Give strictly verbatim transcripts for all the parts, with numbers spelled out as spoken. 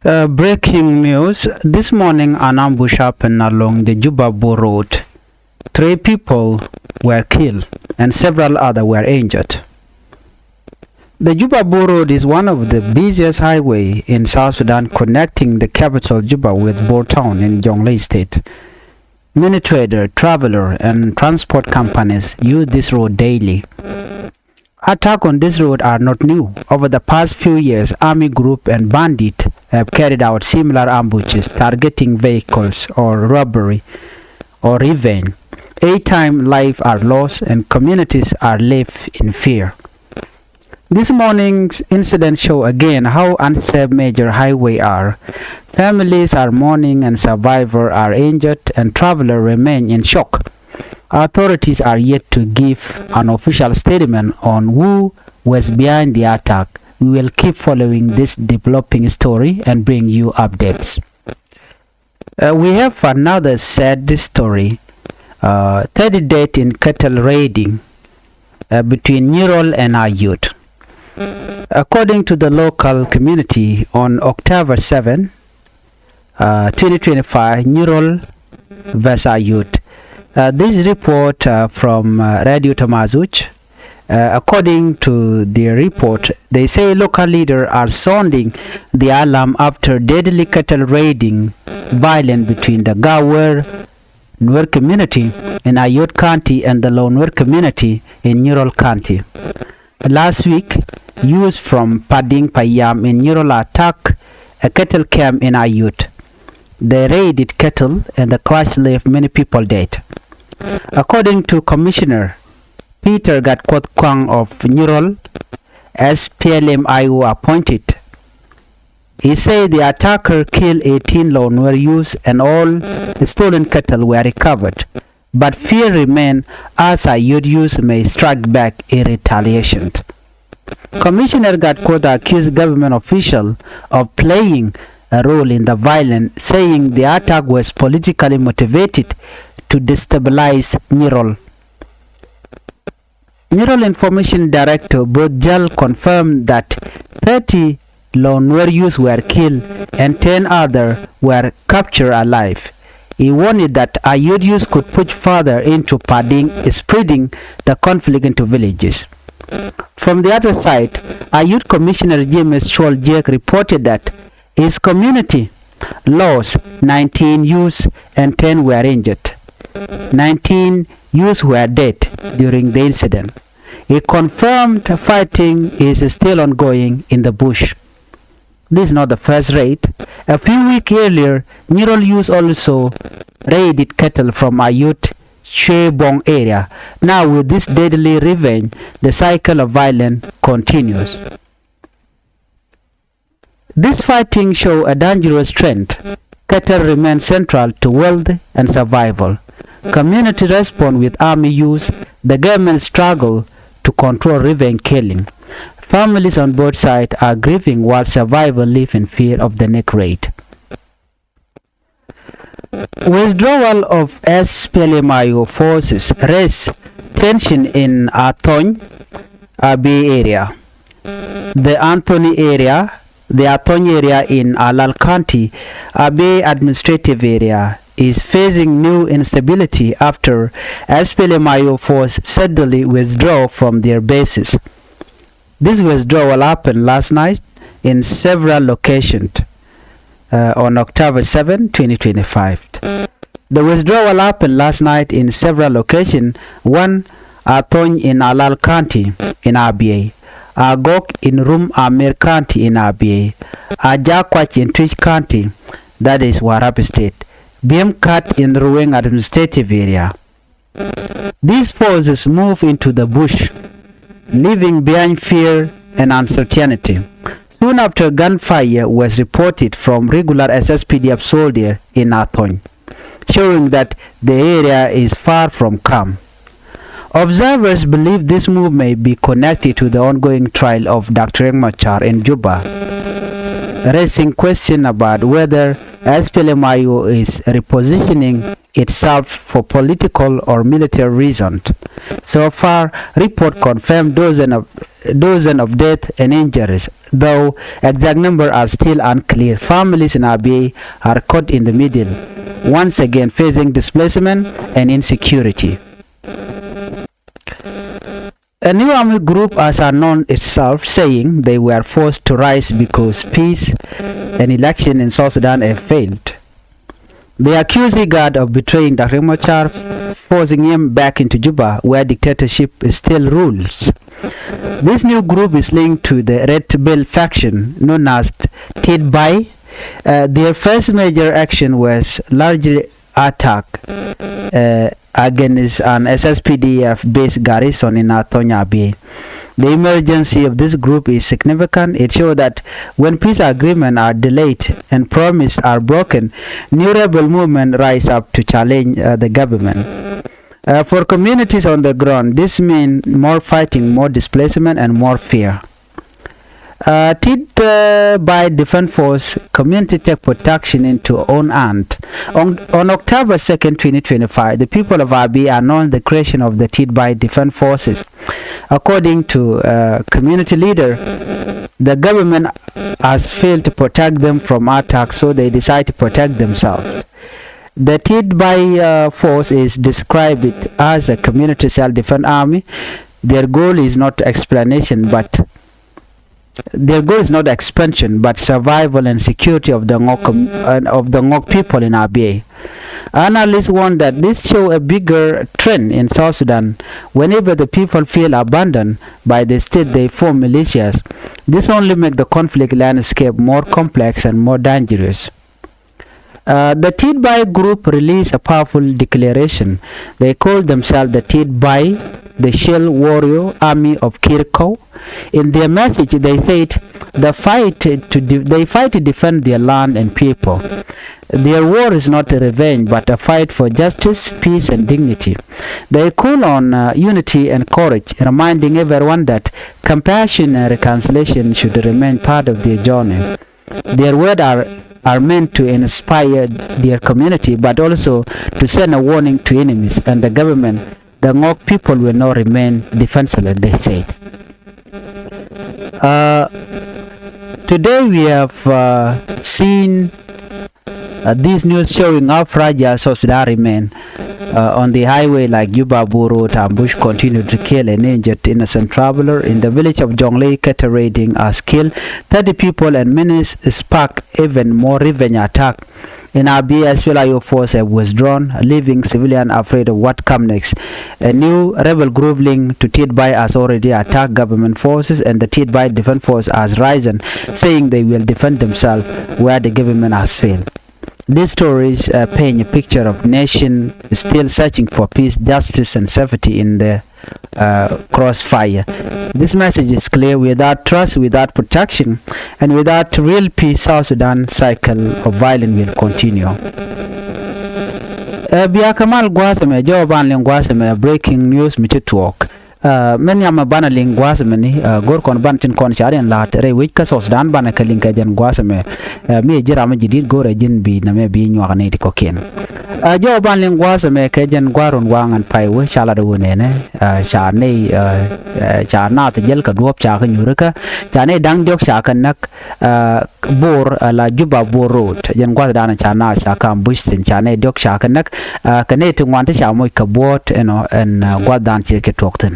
Uh, breaking news. This morning, an ambush happened along the Juba Bor Road. Three people were killed and several other were injured. The Juba Bor Road is one of the busiest highway in South Sudan, connecting the capital Juba with Bor Town in Jonglei State. Many trader, traveler, and transport companies use this road daily. Attack on this road are not new. Over the past few years, army group and bandit have carried out similar ambushes, targeting vehicles or robbery or revenge. Each time, lives are lost and communities are left in fear. This morning's incident show again how unsafe major highway are. Families are mourning and survivors are injured and travelers remain in shock. Authorities are yet to give an official statement on who was behind the attack. We will keep following this developing story and bring you updates. Uh, we have another sad story. Uh, thirty dead in cattle raiding, uh, between Nyirol and Ayut. According to the local community, on October seven, uh, twenty twenty-five, Nyirol versus Ayut. Uh, this report, uh, from, uh, Radio Tamazuch. Uh, according to the report, they say local leaders are sounding the alarm after deadly cattle raiding violence between the Gawer Nuer community in Ayod County and the Low Nuer community in Nyirol County. Last week, youths from Pading Payam in Nyirol attacked a cattle camp in Ayod. They raided cattle and the clash left many people dead. According to Commissioner Peter Gatkuoth Kwang of Nyirol, S P L M I O appointed, he said the attacker killed eighteen Low Nuer youths and all stolen cattle were recovered. But fear remain as Ayod youths may strike back in retaliation. Commissioner Gatkuoth accused government official of playing a role in the violence, saying the attack was politically motivated to destabilize Nyirol. Nyirol Information Director Bot Jal confirmed that thirty Low Nuer youths were killed and ten others were captured alive. He warned that Ayod youths could push further into Pading, spreading the conflict into villages. From the other side, Ayod Commissioner James Chol Jek reported that his community lost nineteen youths and ten were injured. Nineteen youths were dead during the incident. He confirmed fighting is still ongoing in the bush. This is not the first raid. A few weeks earlier, Nyirol youths also raided cattle from Ayod Chwebong area. Now, with this deadly revenge, the cycle of violence continues. This fighting show a dangerous trend. Cattle remain central to wealth and survival. Community respond with army use. The government struggle to control revenge killing. Families on both sides are grieving while survivors live in fear of the next raid. Withdrawal of S P L M I O forces raise tension in Athony, Abyei area. The Athony area, the Athony area in Alal County, Abyei administrative area, is facing new instability after S P L M I O force suddenly withdraw from their bases. This withdrawal happened last night in several locations, uh, on October seven, twenty twenty-five. The withdrawal happened last night in several locations. One, Athony in Alal County in Abyei, Agok in Rum Amir County in Abyei, Ajakwach in Twic County, that is Warrap State, Biemkat in Ruweng administrative area. These forces move into the bush, leaving behind fear and uncertainty. Soon after, gunfire was reported from regular S S P D F soldier in Athony, showing that the area is far from calm. Observers believe this move may be connected to the ongoing trial of Doctor Riek Machar in Juba, raising question about whether S P L M I O is repositioning itself for political or military reasons. So far, report confirm dozen of dozen of deaths and injuries, though exact numbers are still unclear. Families in Abyei are caught in the middle, once again facing displacement and insecurity. A new army group has announced itself, saying they were forced to rise because peace and election in South Sudan have failed. They accuse IGAD of betraying Doctor Riek Machar, forcing him back into Juba, where dictatorship still rules. This new group is linked to the Red Belt faction known as Tit Bai. Uh, their first major action was largely attack uh, against an S S P D F based garrison in Athonya Bay. The emergency of this group is significant. It shows that when peace agreements are delayed and promises are broken, new rebel movements rise up to challenge uh, the government. Uh, for communities on the ground, this means more fighting, more displacement, and more fear. Uh, Tit uh, Bai Defense Force community take protection into own hand. On, on October second, twenty twenty-five, the people of Abyei announced the creation of the Tit Bai Defense Forces. According to uh, community leader, the government has failed to protect them from attacks, so they decide to protect themselves. The Tit Bai uh, force is described as a community self-defense army. Their goal is not explanation, but their goal is not expansion, but survival and security of the Ngok com- uh, of the Ngok people in Abyei. Analysts warn that this show a bigger trend in South Sudan. Whenever the people feel abandoned by the state, they form militias. This only makes the conflict landscape more complex and more dangerous. Uh, the Tit Bai group released a powerful declaration. They called themselves the Tit Bai, the Shield Warrior Army of Kirkou. In their message, they said the fight to de- they fight to defend their land and people. Their war is not a revenge, but a fight for justice, peace, and dignity. They call on uh, unity and courage, reminding everyone that compassion and reconciliation should remain part of their journey. Their words are, are meant to inspire their community, but also to send a warning to enemies and the government. The Ngok people will not remain defenseless, they said. Uh, today we have uh, seen uh, this news showing how fragile South Sudan remain. Uh, on the highway like Juba Bor Road, ambush continue to kill and injure innocent traveler. In the village of Jonglei, cattle raiding has killed thirty people and many spark even more revenge attack. In Abyei, S P L A-I O force have withdrawn, leaving civilian afraid of what come next. A new rebel group linked to Tit Bai has already attacked government forces, and the Tit Bai Defense Force has risen, saying they will defend themselves where the government has failed. These stories uh, paint a picture of nation still searching for peace, justice, and safety in the uh, crossfire. This message is clear: without trust, without protection, and without real peace, South Sudan cycle of violence will continue. Uh, bia kɛ mal gua̱a̱th ɛmɛ, jɔw ban liŋ gua̱a̱th ɛmɛ, breaking news mi ci tuɔɔk. Uh, mɛn yam banɛ liŋ gua̱a̱th ɛmɛ ni uh, go̱r kɔn ban tin kɔn ca riɛn la̱a̱t rɛy wec kä South Sudan, banɛ kɛ liŋ kɛ jɛn gua̱a̱th ɛmɛ. Uh, mi ji̱ ram mi ji̱ di̱t go̱rɛ ji̱n bi nɛmɛ bi nyuak ni ti kɔ̱kiɛn. Uh, jɔw ban liŋ gua̱a̱th ɛmɛ kɛ jɛn gua̱a̱r run waŋ ɛn pay wee ca lat wee nɛnɛ. Uh, ca nɛy uh, uh, ca naath jäl kɛ duɔ̱ɔ̱p ca kɛ nyuurikä, ca nɛy da̱ŋ diɔ̱k ca kɛ näk. Uh, Bor uh, la Juba Bor Road, jɛn gua̱a̱th danɛ ca naath ca kɛ ambush thi̱n, ca nɛy diɔ̱k ca kɛ näk. Uh, kɛ nɛy ti ŋuan ti ca moc kɛ buɔ̱ɔ̱t ɛnɔ ɛn uh, gua̱a̱th dan ci kɛ tuɔɔk thi̱n.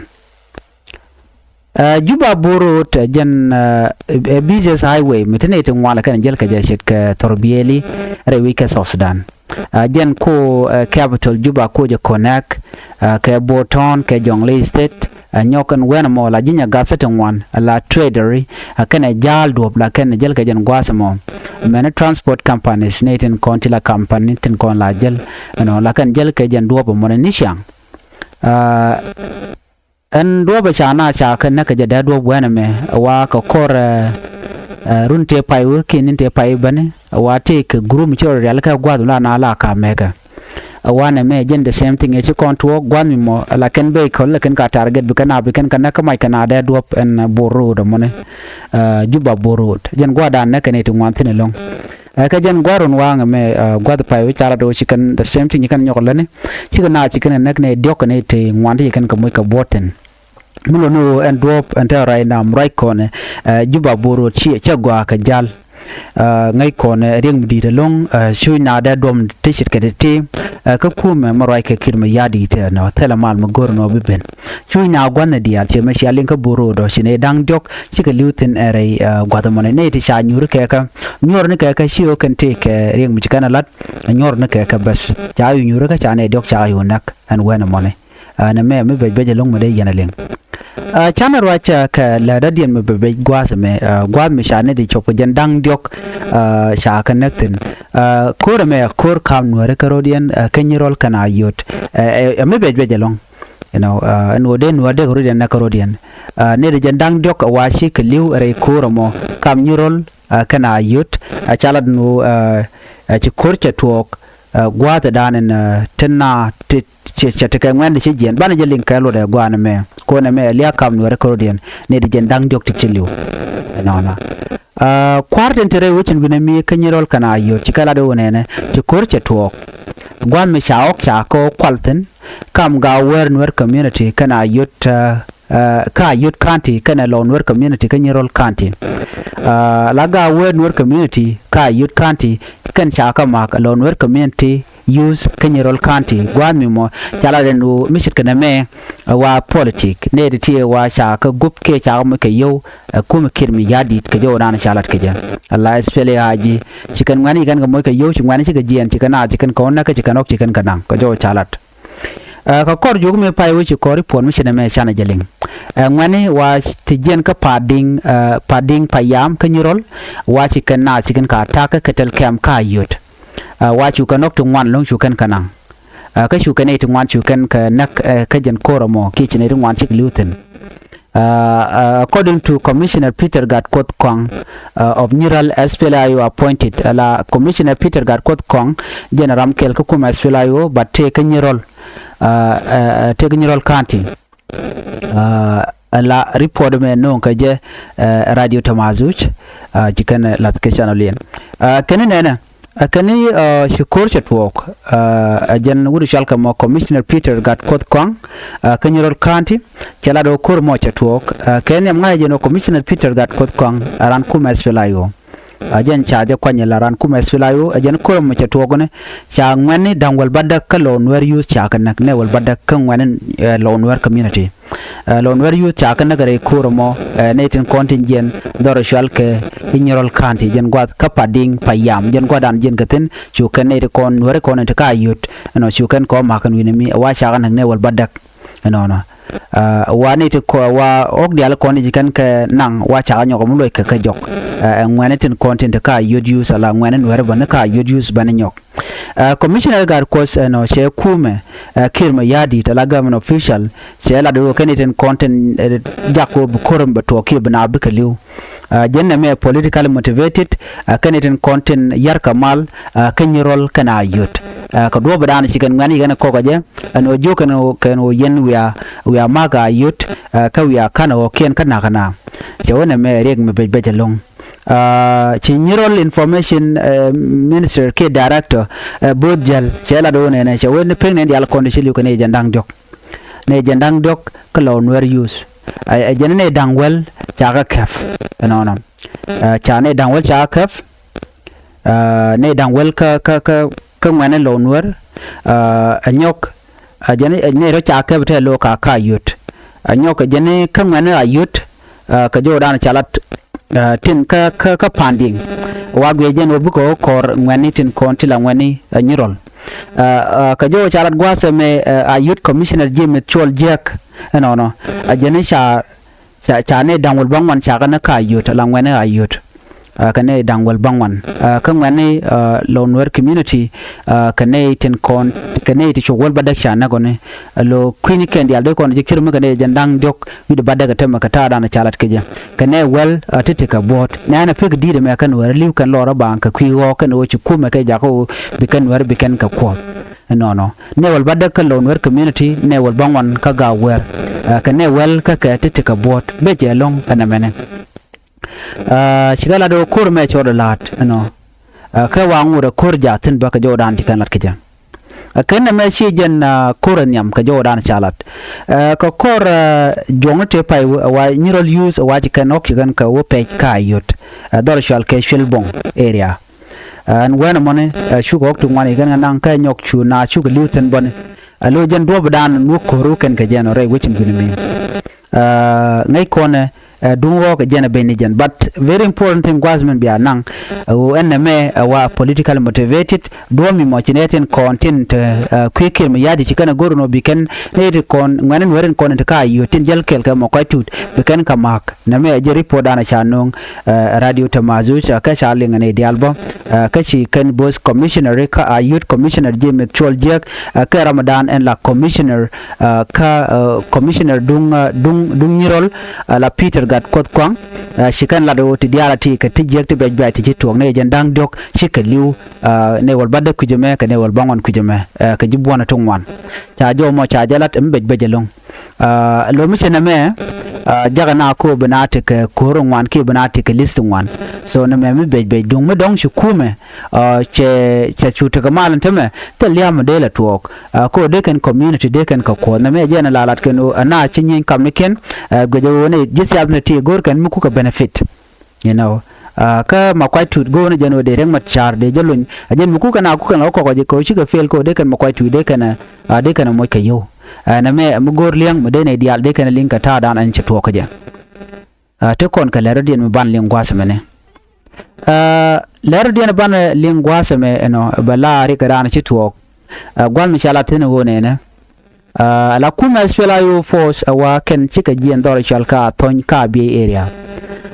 Uh, Juba Bor Road uh, jɛn uh, a busiest highway mi ti nɛy ti ŋuan la kɛn jäl kɛ jɛ ce̱tkɛ thor biɛli rɛy wec kɛ South Sudan. Uh, jɛn ko uh, capital Juba ko jɛ connect uh, kɛ Bor Town kɛ Jonglei State. Uh, nyɔk kɛn wen mɔ la ji̱ nyɛ gath ti ŋuan la tradery uh, kɛnɛ ja̱a̱l duɔ̱p la kɛn jäl kɛ jɛn gua̱a̱th mɔ. Mɛni transport companies ni tin kɔn ti la company tin kɔn la jäl ɛnɔ la kɛn jäl kɛ jɛn duɔ̱p mɔ ni ni ciaŋ. Uh, Ɛn duɔ̱ɔ̱pɛ ca na ca kɛ näk kɛ jɛ dee duɔ̱ɔ̱p wɛnɛ mɛ wa kɛ kɔr ɛ, ɛ, run tëë pay wä kiɛ ni̱n tëë pay bäni wa tëë kɛ gurum ci rɔ rial kɛ gua̱th mi la na la ka mɛkɛ. Ɛ wanɛ mɛ jɛn the same thing ɛ ci kɔn tuɔɔk gua̱th mi mɔ la kɛn bey kɔl la kɛn ka target bi kɛn a bi kɛn kɛ näk kä mac kɛ na dee duɔ̱ɔ̱p ɛn Bor Road ɛmɔni. Ɛ, Juba Bor Road jɛn gua̱dan näk kɛ ni ti ŋuan thi̱n ɛlɔ̱ŋ. Ɛ, kä jɛn gua̱r run waŋ ɛmɛ, ɛ, gua̱th pay wi̱c carat ɣöö ci kɛn the same thing ci kɛn nyɔk lätni. Cikɛ na ci kɛn ɛ näk nɛy diɔ̱k kɛ nɛy te ŋuan ti ci kɛn kɛ moc kɛ buɔ̱t thi̱n. Mi lotni ɣöö ɛn duɔ̱ɔ̱p ɛn te rɛy nam ruac kɔnɛ, ɛ, Juba Bor Road ci, cɛ gɔaa kɛ jal. Ɛ, ŋäc kɔnɛ riɛk mi di̱i̱t ɛlɔ̱ŋ, ɛ, cuuc naath dee duɔ̱m ti ce̱tkɛ ti̱ti̱, ɛ, kä kumɛ mi ruac kɛ Kiir Mayardit ɛnɔ, thilɛ mal mi go̱o̱r ɛn ɣöö bi ben. Cuuc naath gua̱thni diaal, ciɛ mi cia liŋ kä Bor Road ɔ, ci nɛy da̱ŋ diɔ̱k cikɛ li̱w thi̱n ɛ rɛy, ɛ, gua̱th ɛmɔni. Nɛy ti ca nyuuri kɛ kä, nyuɔrni kɛ kä, ci ɣöö kɛn tëëkɛ riɛk mi ci kɛn ɛ la̱t, nyuɔrni kɛ kä bäth. Ca yu nyuuri kä ca nɛy diɔ̱k ca yu näk ɛn wen ɛmɔni. Ɛ, nɛmɛ mi bɛc bɛc ɛlɔ̱ŋ mi dee yɛn ɛ liŋ. Ɛ, canɛ ruac, ɛ, kɛ läätdädiɛn mi bɛc bɛc gua̱a̱th ɛmɛ, ɛ, gua̱a̱th mi ca nɛy ti cop kɛ jɛn da̱ŋ diɔ̱k, ɛ, ca kɛ näk thi̱n. Ɛ, ko̱r ɛmɛ ɛ ko̱r ka̱m Nuääri kä rɔ̱diɛn, ɛ, kä Nyirɔl kɛnɛ Ayod. Ɛ, ɛ, ɛ mi bɛc bɛc ɛlɔ̱ŋ. You know, ɛ, ɛn ɣöö dee Nuäär dee kɛ rɔ̱diɛn näk kä rɔ̱diɛn. Ɛ, nɛy ti jɛn da̱ŋ diɔ̱k ɛ wa cikɛ li̱w rɛy ko̱r ɛmɔ, ka̱m Nyirɔl, ɛ, kɛnɛ Ayod, ɛ, ca lat ɛn ɣöö, ɛ, ɛ, ci ko̱r cɛ tuɔɔk, ɛ, gua̱a̱thdan ɛn, ɛ, tin naath ti, cɛ, cɛ tekɛ ŋuɛ̈tni ci jiɛɛn. Banɛ jɛ liŋ kɛ luɔtdɛ gua̱a̱th ɛmɛ. Ko̱r ɛmɛ ɛ lia̱a̱ ka̱m Nuääri kä rɔ̱diɛn, nɛy ti jɛn da̱ŋ diɔ̱k ti ci li̱w. Ɛnɔnɔ. Ɛ, kua̱r tin te rɛy wec in wi̱nɛ mi kä Nyirɔl kɛnɛ Ayod, ci kɛ lat ɣöö nɛnɛ, ci ko̱r cɛ tuɔɔk. Gua̱a̱th mi ca ɣɔ̱k ca kɛ ɣöö kual thi̱n, ka̱m Gawäär Nuer community kɛnɛ Ayod, ɛ, ɛ, kä Ayod County kɛnɛ Lou Nuer community kä Nyirɔl County. Ɛ, la Gawäär Nuer community kä Ayod County kɛn ca kɛ ma̱k Lou Nuer community youth kä Nyirɔl County. Gua̱a̱th mi mɔ ca lat ɛn ɣöö mi ce̱tkɛ nɛmɛ, ɛ, wa politik. Nɛy ti ti wa ca kɛ gup kiɛ ca kɛ moc kɛ yio̱w, ɛ, kumɛ Kiir Mayardit kɛ jɔwdan ca lat kɛ jɛ. Ala S P L A I G, ci kɛn ŋuɛ̈tni ci kɛn kɛ moc kɛ yio̱w, ci ŋuɛ̈tni cikɛ jiɛɛn, ci kɛn naath ci kɛn kɛ ɣɔ̱k näk kä ci kɛn ɣɔ̱k ci kɛn kɛ naŋ kɛ jɔw ca lat. Ɛ, kɛ kɔr juɔk mi pay wec ci kɔr i̱ puɔ̱n mi ci nɛmɛ canɛ jɛ liŋ. Ɛ, ŋuɛ̈tni wa ti jiɛɛn kä Padiŋ, ɛ, Padiŋ Payam kä Nyirɔl, wa ci kɛn naath ci kɛn kɛ attack kä Ketel Camp kä Ayod. Ɛ, wa cu kɛn ɣɔ̱k ti ŋuan ɛlɔ̱ŋ cu kɛn kɛ naŋ. Ɛ, kä cu kɛn nɛy ti ŋuan cu kɛn kɛ näk, ɛ, kä jɛn ko̱r ɛmɔ kiɛ ci nɛy ti ŋuan cikɛ li̱w thi̱n. Ɛ, ɛ, according to Commissioner Peter Gatkuoth Kong, ɛ, of Nyirɔl S P L A I O appointed, ala Commissioner Peter Gatkuoth Kong, jɛn ram kɛl kä kumɛ S P L A I O, but tëë kä Nyirɔl, ɛ, ɛ, ɛ, tëë kä Nyirɔl County. Ɛ, ala report mɛ nööŋ kɛ jɛ, ɛ, Radio Tamazuj, ɛ, ci kɛn lath kɛ channel yɛn. Ɛ, kɛn nɛnɛ, ɛ, kɛn, ɛ, ci ko̱r cɛ tuɔɔk, ɛ, ɛ jɛn wut cɔal kɛ mɔ Commissioner Peter Gatkuoth Kong, ɛ, kä Nyirɔl County, cɛ lat ɣöö ko̱r mɔ cɛ tuɔɔk, ɛ, kɛ nhiam ŋa̱c jɛn ɣöö Commissioner Peter Gatkuoth Kong ɛ ran kumɛ S P L A I O. Ɛ jɛn ca jɛ kuany la ran kumɛ S P L A I O, ɛ jɛn ko̱r mɔ cɛ tuɔɔk ni, ca ŋuɛ̈tni da̱ŋ wäl bädäk kä Lou Nuer youth ca kɛ näk, nɛy wäl bädäk kä ŋuɛ̈tni, ɛ, Lou Nuer community. Ɛ, Lou Nuer youth ca kɛ näk rɛy ko̱r ɛmɔ, ɛ, nɛy tin kɔn tin jiɛɛn dhɔr cɔal kɛ i̱ Nyirɔl County, jɛn gua̱th kä Padiŋ Payam, jɛn gua̱thdan jiɛɛn kɛ thi̱n, cu kɛn nɛy ti kɔn Nuääri kɔn in ti kä Ayod, ɛnɔ, cu kɛn kɛ ɣɔ̱k ma̱k kɛn wi̱nɛ mi, wa ca kɛ näk nɛy wäl bädäk. Ɛnɔnɔ. Ɛ, wa nɛy ti kɔ, wa ɣɔ̱k diaal kɔn in ci kɛn kɛ naŋ, wa ca kɛ nyɔk mi luɔc kɛ kä jɔk. Ɛ, ɛ ŋuɛ̈tni tin kɔn tin ti kä Ayod youth, ala ŋuɛ̈tni Nuääri bä ni kä Ayod youth bä ni nyɔk. Ɛ, Commissioner Gatkuoth, ɛnɔ, cɛ kumɛ, ɛ, Kiir Mayardit, ala government official, cɛ lat ɣöö kɛn nɛy tin kɔn tin, ɛ, jak ɣöö bi ko̱r ɛmɛ bɛ tuɔɔk kiɛ bi naath bikɛ li̱w. Ɛ, jɛn nɛmɛ politically motivated, ɛ, kɛn nɛy tin kɔn tin ya̱rkɛ mal, ɛ, kä Nyirɔl kɛnɛ Ayod. Ɛ, kɛ duɔ̱ɔ̱pdan ci kɛn ŋuɛ̈tni ci kɛn kɔk kɛ jɛ, ɛn ɣöö jiök kɛn ɣöö, kɛn ɣöö yɛn wiaa, wiaa ma̱k Ayod, ɛ, kä wiaa ka̱n ɣɔ̱kiɛn kä na̱k kɛ naath. Cɛ wä nɛmɛ riɛk mi bɛc bɛc ɛlɔ̱ŋ. Ɛ, ci Nyirɔl Information, ɛ, Minister kiɛ Director, ɛ, Bo̱o̱th Jäl, cɛ lat ɣöö nɛnɛ, cɛ wä ni pek nɛn diaal kɔn ti ci li̱w kɛ nɛy jɛn da̱ŋ diɔ̱k. Nɛy jɛn da̱ŋ diɔ̱k kä Lou Nuer youth. Ɛ, ɛ jɛn nɛy da̱ŋ wäl ca kɛ kɛp. Ɛnɔnɔ. Ɛ, ca nɛy da̱ŋ wäl ca kɛ kɛp. Ɛ, nɛy da̱ŋ wäl kä, kä, kä, kä ŋuɛ̈tni Lou Nuer. Ɛ, ɛ nyɔk, ɛ jɛn, ɛ nɛy rɔ ca kɛp tɛ lo̱k kä, kä Ayod. Ɛ nyɔk, ɛ jɛn kä ŋuɛ̈tni Ayod. Ɛ, kɛ jɔwdan ca lat, ɛ, tin kä, kä, kä Padiŋ. Wa guiɛ jɛn wä bikɛ wä kɔr ŋuɛ̈tni tin kɔn ti la ŋuɛ̈tni, ɛ, Nyirɔl. Ɛ, ɛ, kɛ jɔw ca lat gua̱a̱th ɛmɛ, ɛ, Ayod Commissioner James Col Jiäk. Ɛnɔnɔ. Ɛ jɛn ca, ca, ca nɛy da̱ŋ wäl bäŋuan ca kɛ näk kä Ayod, la ŋuɛ̈tni Ayod. Ɛ, kɛ nɛy da̱ŋ wäl bäŋuan. Ɛ, kä ŋuɛ̈tni, ɛ, Lou Nuer community, ɛ, kɛ nɛy tin kɔn, kɛ nɛy ti cop wäl bädäk ca näk ɣɔni. Ɛ, lo̱ kui̱ni kɛn diaal dee kɔn jɛ cir mi kɛ nɛy jɛn da̱ŋ diɔ̱k wi̱cdɛ bädäk ɛ tämɛ kɛ ta̱a̱dan ca lat kɛ jɛ. Kɛ nɛy wäl, ɛ, ti ti kɛ buɔ̱ɔ̱t. Nɛnɛ pek di̱i̱t ɛmɛ kɛn Nuääri li̱w kɛn lɔrä baŋ kɛ kui̱ ɣɔ̱ɔ̱k kɛn ɣöö ci kumɛ kɛ jakä ɣöö bi kɛn Nuääri bi kɛn kɛ kuɔth. Ɛnɔnɔ. Nɛy wäl bädäk kä Lou Nuer community, nɛy wäl bäŋuan kä Gawäär. Ɛ, kɛ nɛy wäl kä kɛ ti ti kɛ buɔ̱ɔ̱t. Bɛ jɛ ɛlɔ̱ŋ ɛn ɛmɛnɛ. Ɛ, cikɛ lat ɣöö ko̱r ɛmɛ cɔɔdɛ la̱a̱t, ɛnɔ. Ɛ, kɛ wa ŋot ɛ ko̱r jaathin bä kɛ jɔwdan ci kɛn lat kɛ jɛ. Ɛ kɛn nɛmɛ ci jɛn ko̱r ɛ nhiam kɛ jɔwdan ca lat. Kɛ kɔr juɔ̱ŋni tëë pay wa Nyirol Youth wa ci kɛn ɣɔ̱k ci kɛn kɛ wä pɛc ka Ayot, dhɔr cɔal kɛ Cuel Boŋ area. Ɛn wɛn ɛmɔni cukɛ ɣɔ̱k ti ŋuan kɛ kɛn kɛ naŋ kä nyɔk cu na cukɛ li̱w thi̱n bɔni. Ɛ lo̱c jɛn duɔ̱ɔ̱pdan wä ko̱r wä kɛn kɛ jɛn ɔ rɛy wecin guini mi. Ŋäc kɔnɛ duŋ ɣɔɔk ɛ jɛn ɛ ben ni jɛn, but very important thing gua̱a̱th min bia naŋ ɛ ɣöö ɛn nɛmɛ ɛ wa political motivated. Duɔ̱ɔ̱p mi mɔ ci nɛ tin kɔn tin te kui̱ kiɛl mi ya̱di ci kɛn ɛ go̱r nɔ bi kɛn nɛ ti kɔn ŋuɛn in wɛr in kɔn in te ka Ayot tin jäl kɛl kɛ mɔ kɔc tut bi kɛn kɛ ma̱a̱k. Nɛmɛ ɛ jɛ report dan ɛ ca no̱o̱ŋ radio Tamazuj kä ca liŋ ɛ nɛ diaal bä. Kä ci kɛn both commissioner kä Ayot commissioner James Cuɔl Jiäk, kä Ramadan ɛn la commissioner kä commissioner duŋ duŋ duŋ Nyirol la Peter Gat Kuɔth Kuaŋ. Ci kɛn lat ɣöö ti diaal a ti kɛ ti jiäk ti bɛc bɛc ti ci tuɔɔk ni jɛn da̱ŋ diɔ̱k cikɛ li̱w. Ni wäl bädäk kui̱c ɛmɛ kɛ ni wäl bäŋuan kui̱c ɛmɛ kɛ ji̱ buɔ̱n ti ŋuan. Ca jɔw mɔ ca jɛ lat mi bɛc bɛc ɛlɔ̱ŋ. Lo̱mi cɛ nɛmɛ jakɛ na ko̱o̱p bi na ti kɛ ko̱o̱r ŋuan kiɛ bi na ti kɛ list ŋuan. So nɛmɛ mi bɛc bɛc duŋ mi dɔ̱ŋ ci kumɛ cɛ cɛ cu tekɛ mal in tämɛ thil lia̱a̱ mi dee la tuɔɔk. Ko dee kɛn community dee kɛn kɛ kuɔth nɛmɛ jɛn la lat kɛn ɣöö ɛna ci nyieeny kam ni kiɛn. Guic ɣöö ni ji̱ siath ni ti go̱o̱r kɛn mi kukɛ benefit. You know, kä ma kuac tut go̱o̱r ni jɛn ɣöö dee riɛk mat ca̱r dee jɛ luny a jɛn mi kukɛ na kukɛ la kɔkɔ jɛ kɛ ɣöö cikɛ fail ko dee kɛn ma kuac tut dee kɛn a dee kɛn a moc kɛ yio̱w. Nɛmɛ mi go̱o̱r liɛŋ mi dee nɛy diaal dee kɛn a liŋ kɛ ta̱a̱ dan ɛn cɛ tuɔɔk kä jɛ. Ti kɔn kɛ lɛr rɔ̱diɛn mi ban liŋ gua̱a̱th ɛmɛni. Lɛr rɔ̱diɛn ban liŋ gua̱a̱th ɛmɛ ɛnɔ bɛ la rikɛ raan ci tuɔɔk. Gua̱a̱th mi ca la thi̱n ɣöö nɛnɛ. Ala kumɛ S P L A I O force ɛ wa kɛn cikɛ jiɛn dhɔr cɔal ka Athony ka Abyei area.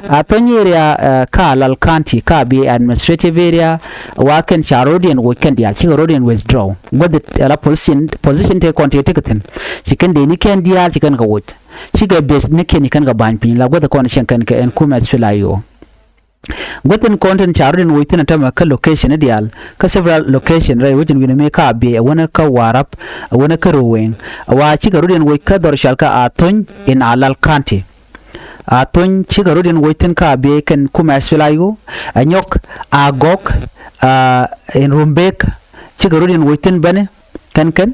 Athony area ka Lal County ka Abyei administrative area. Wa kɛn ca rɔ̱diɛn woc kɛn diaal cikɛ rɔ̱diɛn withdraw. Guäth ala position position te kɔn te tekɛ thi̱n. Ci kɛn dee ni kɛn diaal ci kɛn kɛ woc. Cikɛ base ni kɛn ci kɛn kɛ ba̱ny piny la guäth kɔn cieŋ kɛn kɛ ɛn kumɛ S P L A I O. Guäthin kɔn tin ca rɔ̱diɛn woc thi̱n a tämɛ kä location i̱ diaal kä several location rɛy wecin wi̱n mi ka Abyei a wänä kä Warap a wänä kä Ruweŋ. A wa cikɛ rɔ̱diɛn woc kä dhɔr cɔal kä Athony in Alal County. Athony cikɛ rɔ̱diɛn woc thi̱n kä Abyei kɛn kumɛ S P L A I O. Anyɔk, Agɔk, in Rumbek cikɛ rɔ̱diɛn woc thi̱n bäni. Kɛn kɛn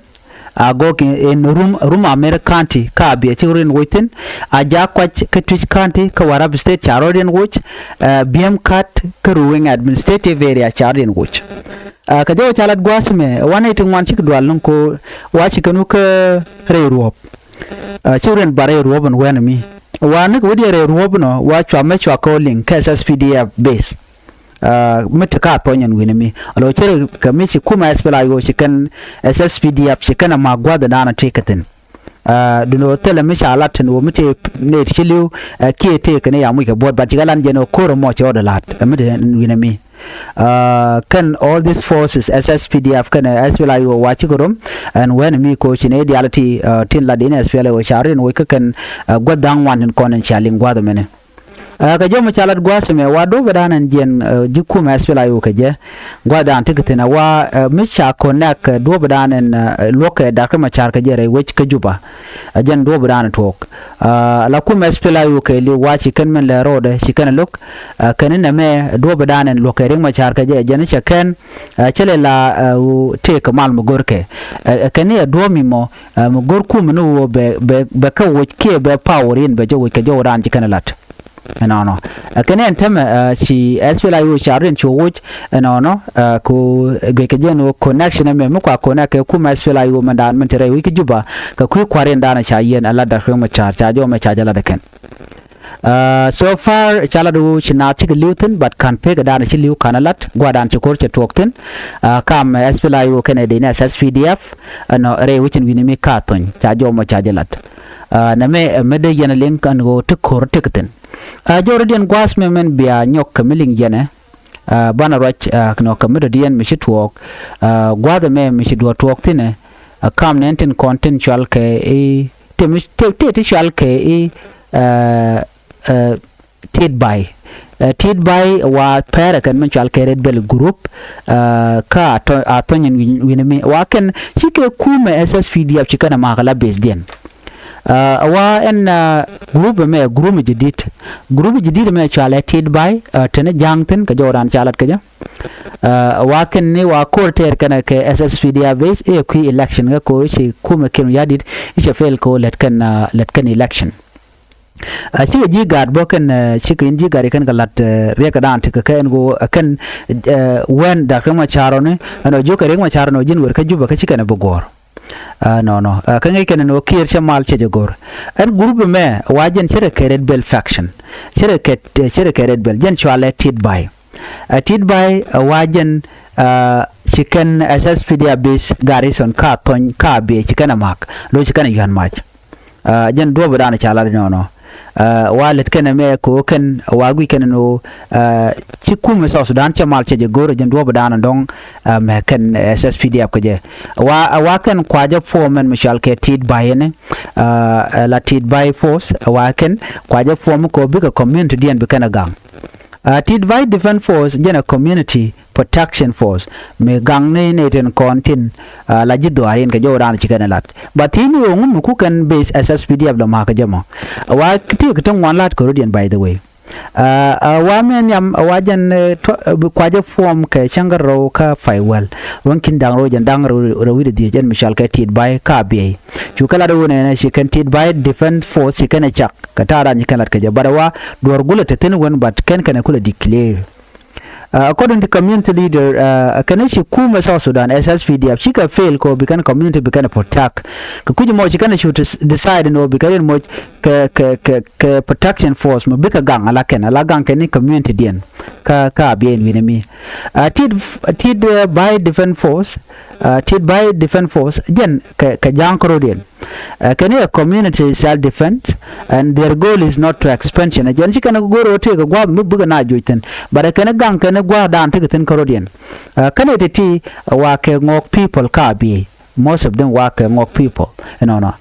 a gɔk in Rum Rum Amer County ka Abyei ci rɔ̱diɛn woc thi̱n. A jak kuac kä Twic County kä Warrap State ca rɔ̱diɛn woc. Biɛm Kat kä Ruweŋ Administrative Area ca rɔ̱diɛn woc. Kɛ jɔw ca lat gua̱a̱th mɛ wanɛ ti ŋuan cik dual ni ko wa ci kɛn wä kä rɛy ruɔ̱ɔ̱p. Ci rɔ̱diɛn bar rɛy ruɔ̱ɔ̱p in wɛn mi wa ni kɛ wä diɛ rɛy ruɔ̱ɔ̱p inɔ wa cua mɛ cua kɛ wä liŋ kä S S P D F base. Mi te ka Athony ɛn wi̱ni mi a lo̱ cɛ rɛ kɛ mi ci kumɛ S P L A I O ci kɛn S S P D F ci kɛn a ma gua̱th dan a tëë kɛ thi̱n. Dun ɣöö thilɛ mi ca lat tin ɣöö mi tëë nɛy ti ci li̱w kiɛ tëë kɛ ni ya muc kɛ buɔ̱t bat ci kɛ lan jɛn ɣöö ko̱r ɛmɔ cɛ ɣɔt ɛ la̱t ɛ mi te wi̱ni mi. Kɛn all these forces S S P D F kɛn S P L A I O wa cikɛ rom ɛn wɛn mi ko ci nɛy diaal ti tin lat in S P L A I O ca rin woc kä kɛn gua̱th da̱ŋ wan tin kɔn in cia liŋ gua̱th ɛmɛni. Kɛ jɔmɛ ca lat gua̱a̱th ɛmɛ wa duɔ̱ɔ̱pädan ɛn jiɛn ji̱ kumɛ S P L A I O kɛ jɛ. Gua̱a̱thdan ti kɛ thi̱n ɛ wa mi ca connect kɛ duɔ̱ɔ̱pädan ɛn luɔ̱kɛ Dak Riɛk Macar kɛ jɛ rɛy wec kä Juba. Ɛ jɛn duɔ̱ɔ̱pädan ɛ tuɔɔk. La kumɛ S P L A I O kɛ li wa ci kɛn min lɛ ro̱o̱dɛ ci kɛn ɛ lo̱k. Kɛn inɛ mɛ duɔ̱ɔ̱pädan ɛn luɔ̱kɛ Riɛk Macar kɛ jɛ ɛ jɛn cɛ kɛn cɛ lɛ la tëëk kɛ mal mi go̱rkɛ. Kɛn ni ɛ duɔ̱ɔ̱p mi mɔ mi go̱r kumɛ ni ɣöö bɛ bɛ bɛ kä woc kiɛ bɛ power in bɛ jɛ woc kɛ jɔwdan ci kɛn ɛ lat. Ɛnɔnɔ. Ɛ kɛn ɛn tämɛ ci S P L A I O ca rɔ̱diɛn ci woc ɛnɔnɔ. Ku guic kɛ jɛn ɣöö connection ɛmɛ mi kua connect kɛ kumɛ S P L A I O mɛndan min te rɛy wi̱c kä Juba kɛ kui̱ kua̱riɛndan ca yiɛn ɛ lat Dak Riɛk Macar ca jɔmɛ ca jɛ lat ɛ kɛn. So far ca lat ɣöö ci naath cikɛ li̱w thi̱n but ka̱n pekɛ dan ci li̱w ka̱n ɛ lat gua̱dan ci ko̱r cɛ tuɔɔk thi̱n. Kam S P L A I O kɛnɛ dee ni S S P D F ɛnɔ rɛy wecin wi̱ni mi ka Athony ca jɔmɛ ca jɛ lat. Nɛmɛ mi dee yɛn ɛ liŋ kɛn ɣöö ti ko̱r tekɛ thi̱n. Jɔwdädiɛn gua̱a̱th mɛ mɛn bia nyɔk kɛ mi liŋ yɛnɛ. Banɛ ruac nɔ kɛ mi dɔ̱diɛn mi ci tuɔɔk. Gua̱a̱th ɛmɛ mi ci duɔ̱ɔ̱r tuɔɔk thi̱nɛ. Kam nɛn tin kɔn tin cual kɛ i̱ tëë ti cual kɛ i̱ Tit Bay. Tit Bay wa pɛrɛ kɛn min cual kɛ Red Belt Group. Kä Athony ɛn wi̱ni mi wa kɛn cikɛ kumɛ S S P D F ci kɛn ɛ ma̱a̱k ala base diɛn. Ɛ wa ɛn group mɛ, group jadid, group jadid mɛ cɔalɛ Tit Ba̱y, teni ja̱a̱ŋ thi̱n kɛ jɔwdan ca lat kɛ jɛ. Ɛ wa kɛn ni wa ko̱r tɛɛr kɛn kɛ S S P D F base i̱ kui̱ election kɛ ko i̱ ci kumɛ Kiir Mayardit i̱ cɛ fail ko lät kɛn, lät kɛn election. Ɛ cikɛ ji̱ gaat bä kɛn, cikɛ in ji̱ gaat i̱ kɛn kɛ la̱t riɛk kɛ daan tekɛ kɛ ɛn ɣöö ɛ kɛn wɛn da̱k Riɛk Macar ɔni ɛn ɔ jiökɛ Riɛk Macar ɔni ɔ ji̱n wer kä Jubɛ kä ci kɛn ɛ bi guɔ̱ɔ̱r. Ɛ nɔnɔ kä ŋäc kɛn ɛn ɣöö Kiir cɛ mal cɛ jɛ go̱r. Ɛn group mɛ wa jɛn cɛ rɛ kɛ Red Belt faction, cɛ rɛ kɛ, cɛ rɛ kɛ Red Belt, jɛn cɔalɛ Tit Ba̱y. Ɛ Tit Ba̱y ɛ wa jɛn ci kɛn S S P D F base garrison ka thɔny ka biɛ ci kɛn ɛ ma̱k lo̱c ci kɛn ɛ yua̱n mac. Jɛn duɔ̱ɔ̱p ɛ da̱a̱n ca lat inɔnɔ. Wa lät kɛn ɛmɛ kɛ ɣöö kɛn wa guic kɛn ɛn ɣöö ci kumɛ South Sudan cɛ mal cɛ jɛ go̱r, jɛn duɔ̱ɔ̱p ɛ da̱a̱n dɔ̱ŋ mɛ kɛn S S P D F kɛ jɛ. Wa, wa kɛn kuacä form ɛn mi cɔal kɛ Tit Ba̱y ɛn, la Tit Ba̱y force, wa kɛn kuacä form kɛ ɣöö bikɛ community diɛn bi kɛn ɛ gaŋ. Tit Ba̱y Defense Force jɛn ɛ community protection force mi gaŋ ni nɛy tin kɔn tin la ji̱ dhuaar in kɛ jɔw raan ci kɛn lat. Ba thi̱n ni ɣöö ŋu mi ku kɛn base S S P D F lɔ ma̱a̱k kɛ jɛ mɔ. Wa ti kɛ ti ŋuan la̱t kɛ rɔ̱diɛn, by the way. Wa mɛ nhiam wa jɛn kuacä form kɛ cäŋ kɛ rɔw kä pay wäl. Ruɔ̱n ki̱n da̱ŋ rɔw jɛn da̱ŋ rɛw wi̱cdɛ dhiec ɛn mi cɔal kɛ Tit Ba̱y ka biɛy. Cu kɛ lat ɣöö nɛnɛ ci kɛn Tit Ba̱y Defense Force ci kɛn ɛ cak kɛ ta̱a̱ raan ci kɛn lat kɛ jɛ, but wa duɔ̱ɔ̱r gulɛ te thi̱n wän, but kɛn kɛn ɛ kulɛ declare. According to community leader, kɛn ci kumɛ South Sudan S S P D F cikɛ fail kɛ ɣöö bi kɛn community bi kɛn protect. Kɛ kui̱c mɔ ci kɛn cu decide ni ɣöö bi kɛn in moc kɛ, kɛ, kɛ, kɛ protection force mɔ bikɛ gaŋ ala kɛn, ala gaŋ kɛn ni community diɛn. Kä, kä a biɛ in wi̱ni mi. Tit, Tit Ba̱y Defense Force, Tit Ba̱y Defense Force jɛn kɛ, kɛ ja̱a̱ŋ kärɔ̱diɛn. Kɛn ni a community self defense and their goal is not to expansion. Jɛn ci kɛn go̱r ɣöö tëëkɛ gua̱a̱th mi bikɛ na juc thi̱n, but kɛn gaŋ kɛn gua̱a̱th daan tekɛ thi̱n kärɔ̱diɛn. Kɛn iti ti wa kɛ Ngok people ka biey. Most of them wa kɛ Ngok people. Ɛnɔnɔ.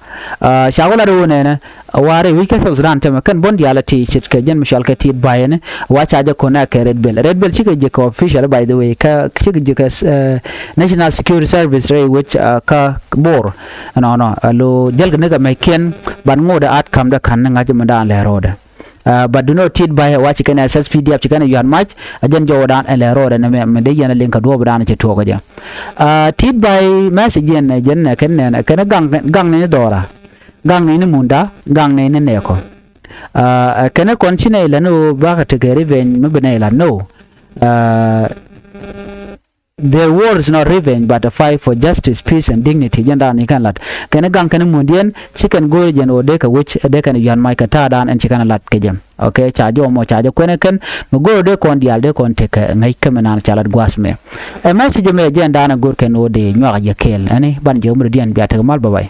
Ca wä lat ɣöö nɛnɛ wa rɛy wi̱c kä South Sudan tɛmɛ kɛn bun diaal a ti ce̱tkɛ jɛn mi cɔal kɛ Tit Ba̱y ɛn wa ca jɛ kɔn ɛ kɛ Red Belt. Red Belt cikɛ ji̱ kɛ official, by the way, kä cikɛ ji̱ kɛ National Security Service rɛy wec kä Bor. Ɛnɔnɔ lo jäl kɛ ni kɛ mɛckiɛn ban ŋot ɛ at kam dɛ ka̱n ni ŋa̱c mi daan lɛ ro̱o̱dɛ. But do not Tit Ba̱y wa ci kɛn S S P D F ci kɛn yua̱n mac a jɛn jɔwdan ɛ lɛ ro̱o̱dɛ ni mɛ mi dee yɛn a liŋ kɛ duɔ̱ɔ̱p daan cɛ tuɔɔk ɛ jɛ. Tit Ba̱y message yɛn ɛ jɛn ɛ kɛn nɛn ɛ kɛn gaŋ, gaŋ ni ni dhɔra, gaŋ ni ni munda, gaŋ ni ni nɛɛkɔ. Ɛ kɛn kɔn ci nɛy lɛ ni ɣöö bakɛ tekɛ revenge mi bi nɛy la no. Their war is not revenge but a fight for justice, peace and dignity. Jɛn daan ni kɛn lat kɛn gaŋ kɛn mundiɛn ci kɛn go̱o̱r jɛn ɣöö dee kɛ wec dee kɛn yua̱n mac kɛ ta̱a̱ daan ɛn ci kɛn lat kɛ jɛ. Okay, ca jɔw mɔ ca jɛ kuɛn ɛ kɛn mi go̱o̱r dee kɔn diaal dee kɔn tekɛ ŋäc kä mi naan ca lat gua̱a̱th mɛ. Ɛ message mɛ jɛn daan ɛ go̱o̱r kɛn ɣöö dee nyuak a jɛ kɛɛl ɛni ban jɛ ɣöö mi dɔ̱diɛn bia tekɛ mal, bye bye.